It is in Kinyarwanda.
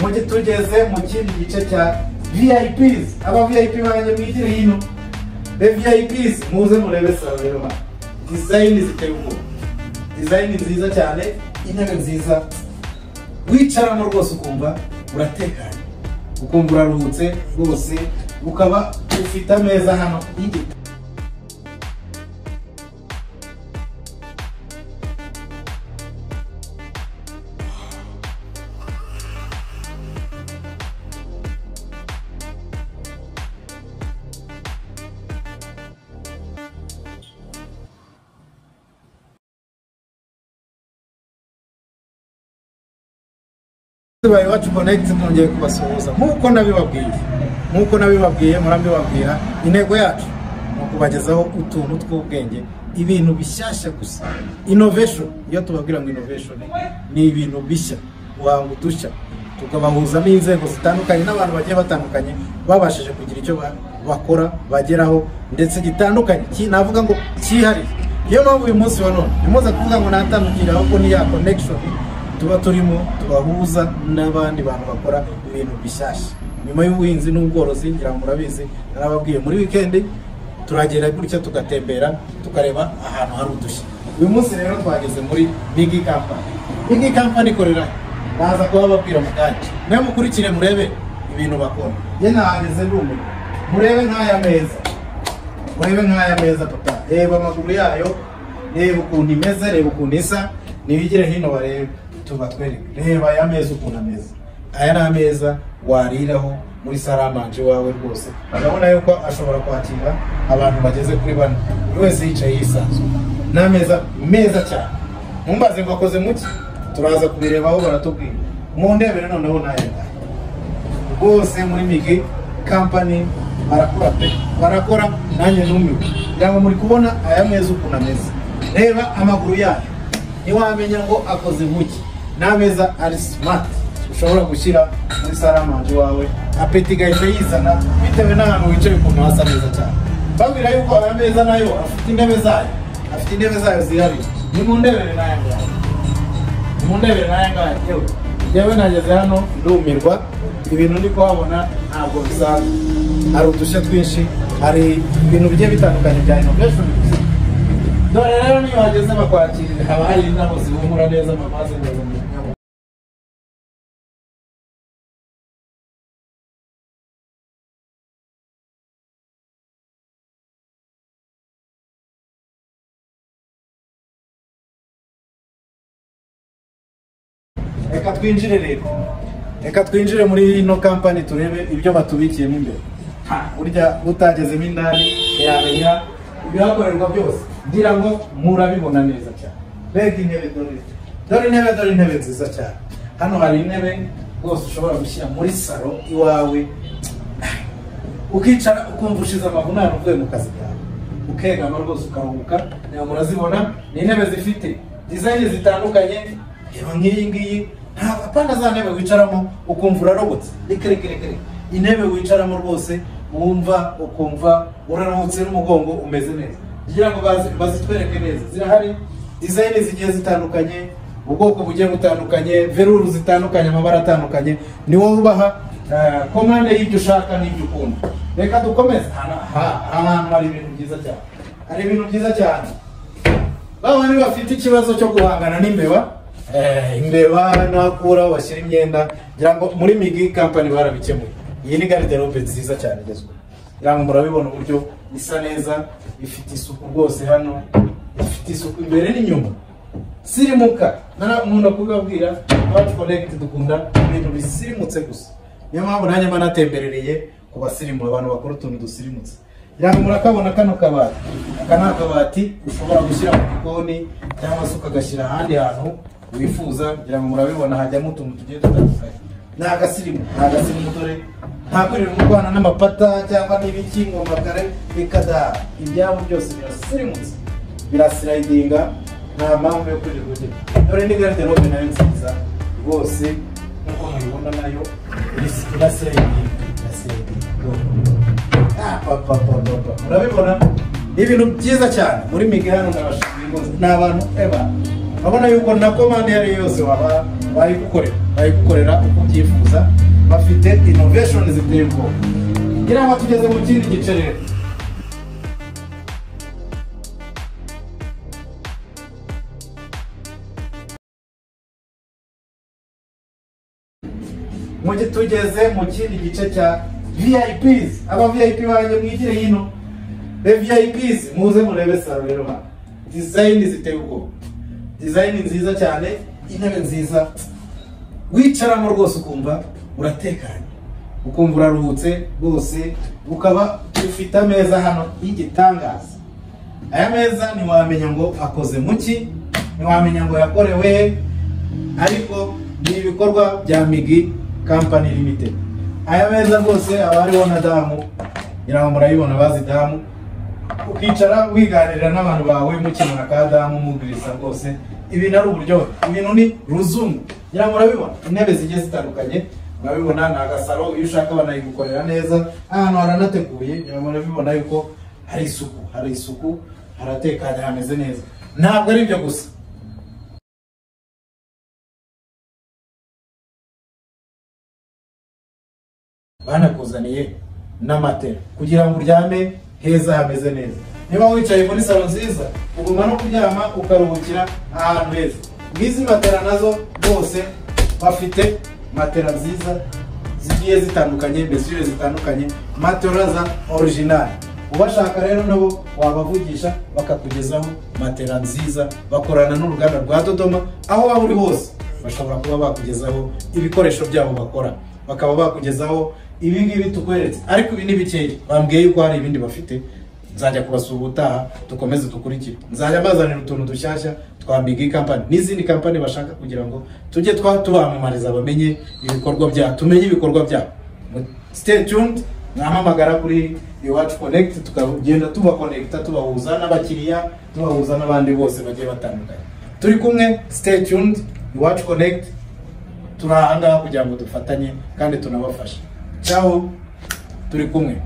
Mujye tugeze mu kindi gice cya VIPs. Aba VIP banjye mwigire hino. Be VIPs muze murebe salo rero hano. Design ziteye ubwoba. Design nziza cyane, intebe nziza. Wicaramo rwose ukumva uratekanye. Ukumva uraruhutse rwose, ukaba ufite ameza hano y'igiti. Iwacu Connect nongeye kubasuhuza nkuko nabibabwiye murambibabwira. Intego yacu ni ukubagezaho utuntu tw'ubwenge, ibintu bishyashya gusa, innovation. Iyo tubabwira ngo innovation ni ibintu bishya, guhanga udushya, tukabahuza n'inzego zitandukanye n'abantu bagiye batandukanye babashije kugira icyo bakora bageraho ndetse gitandukanye, navuga ngo cyihariye. Niyo mpamvu uyu munsi wa none nimuze kuvuga ngo natandukira, ahubwo ni ya connection tuba turimo tubahuza n'abandi bantu bakora ibintu bishyashya. Nyuma y'ubuhinzi n'ubworozi, ngira ngo murabizi, narababwiye muri weekend turagera gutya tugatembera tukareba ahantu hari udushya. Uyu munsi rero twageze muri Migi Company. Migi Company ikorera, naza kubababwira mu kanya. Mwe mukurikire murebe ibintu bakora. Ye nahageze ndumirwa. Murebe nk'aya meza. Murebe nk'aya meza papa. Reba amaguru yayo, reba ukuntu imeze, reba ukuntu isa, nibigire hino barebe tubatwereke. Reba aya meza ukuntu ameze. Aya ni ameza wariraho muri saramanje wawe rwose. Urabona yuko ashobora kwakira abantu bageze kuri bane, buri wese yicaye yisanzuye. Ni ameza meza cyane. Mumbaze ngo akoze muki, turaza kubirebaho baratubwira. Mundebere noneho n'aya ngaya. Rwose muri Migi Company barakora pe, barakora, nanjye numiwe. Ngira ngo muri kubona aya meza ukuntu ameze. Reba amaguru yayo, ntiwamenya ngo akoze muki. Ni ameza ari smart, ushobora gushyira muri saramanje wawe, apeti igahita yizana bitewe n'ahantu wicaye ukuntu hasa neza cyane. Babwira yuko aya meza nayo afite intebe zayo, afite intebe zayo zihariye. Nimundebere n'aya ngaya, nimundebere n'aya ngaya. Yewe yewe nageze hano ndumirwa, ibintu ndi kuhabona ntabwo bisanzwe. Hari udushya twinshi, hari ibintu bigiye bitandukanye bya innovation gusa. Dore rero niyo hageze bakwakirira, haba hari indabo zihumura neza, amavaze neza. Reka twinjire rero, reka twinjire muri ino company turebe ibyo batubikiyemo imbere. Burya utagezemo indani yamenya ibihakorerwa byose. Ngira ngo murabibona neza cyane. Mbega intebe, dore dore intebe, dore intebe nziza cyane. Hano hari intebe rwose ushobora gushyira muri salo iwawe, ukicara ukumva ushize amavunane uvuye mu kazi kawe, ukegama rwose ukaruhuka. Niba murazibona ni intebe zifite design zitandukanye. Reba nk'iyi ngiyi, ntabwo apana za ntebe wicaramo ukumva urarobotse. Reka reka reka, intebe wicaramo rwose wumva ukumva uraruhutse n'umugongo umeze neza. Kugira ngo bazitwereke neza, zirahari design zigiye zitandukanye, ubwoko bugiye butandukanye, veruru zitandukanye, amabara atandukanye. Ni wowe ubaha komande y'ibyo ushaka n'ibyo ukunda. Reka dukomeze. Ahantu hari ibintu byiza cyane, hari ibintu byiza cyane. Baba bafite ikibazo cyo guhangana n'imbeba, imbeba nakura bashyira imyenda, ngira ngo muri Migi Company barabikemuye. Iyi ni garderobe nziza cyane igezweho. Ngira ngo murabibona uburyo isa neza, ifite isuku rwose. Hano ifite isuku imbere n'inyuma, sirimuka. Nkunda kubabwira Iwacu Connect dukunda ibintu bisirimutse gusa. Niyo mpamvu nanjye mba natemberereye ku basirimu, abantu bakora utuntu dusirimutse. Ngira ngo murakabona kano kabati. Aka ni akabati ushobora gushyira mu gikoni cyangwa se ukagashyira ahandi hantu wifuza. Ngira ngo murabibona hajyamo utuntu tugiye dutandukanye. Ni agasirimu, ni agasirimu dore ntakorera urwana n'amapata cyangwa n'ibiki ngo makare bikada. Ibyabo byose birasirimutse, birasirayidinga, nta mpamvu yo kwirirwa. Dore ni garderobe nayo nziza rwose, nkuko mubibona nayo irasirayidinga, irasirayidinga. Murabibona ni ibintu byiza cyane. Muri Migi hano ndabashimiye rwose, ni abantu eba Urabona yuko na komande iyo ari yo yose waba wayigukorera uko ubyifuza. Bafite innovation ziteye ubwoba. Ngira ngo tugeze mu kindi gice rero. Mujye tugeze mu kindi gice cya VIPs. Aba VIP banjye mwigire hino. VIPs muze murebe salo rero hano. Design ziteye ubwoba, design nziza cyane, intebe nziza, wicaramo rwose ukumva uratekanye, ukumva uraruhutse rwose. Ukaba ufite ameza hano y'igitangaza. Aya meza ntiwamenya ngo akoze muki, ntiwamenya ngo yakorewe he, ariko ni ibikorwa bya Migi Company Limited. Aya meza rwose aba ariho na damu, ngira ngo murayibona bazi damu. Ukicara wiganirira n'abantu bawe mukina ka damu mugiriza rwose. Ibintu ari uburyohe, ibintu ni ruzungu. Ngira ngo murabibona intebe zigiye zitandukanye, murabibona ni agasaro, iyo ushaka banayigukorera neza. Ahantu haranateguye, ngira ngo murabibona yuko hari isuku, hari isuku, haratekanye, hameze neza. Ntabwo ari ibyo gusa. Banakuzaniye n'amatera kugira ngo uryame heza hameze neza. Niba wicaye muri salo nziza, ugomba no kuryama ukaruhukira ahantu heza. Ngizi matera nazo bose bafite matera nziza zigiye zitandukanye, mesure zitandukanye, matera za original. Ubashaka rero nabo wabavugisha bakakugezaho matera nziza. Bakorana n'uruganda rwa Dodoma, aho waba uri hose bashobora kuba bakugezaho ibikoresho byabo bakora, bakaba bakugezaho ibi ngibi tukweretse. Ariko ibi ni bikeya, bambwiye yuko hari ibindi bafite. Nzajya kubasura ubutaha, dukomeze dukurikire. Nzajya mbazanira utuntu dushyashya twa Migi Company n'izindi company bashaka kugira ngo tujye tubamamariza, bamenye ibikorwa byabo, tumenye ibikorwa byabo. Stay tuned, mwahamagara kuri Iwacu Connect, tukagenda tubakonekita, tubahuza n'abakiriya, tubahuza n'abandi bose bagiye batandukanye. Turi kumwe, stay tuned, Iwacu Connect, turi aha ngaha kugira ngo dufatanye kandi tunabafashe. Ciao, turi kumwe.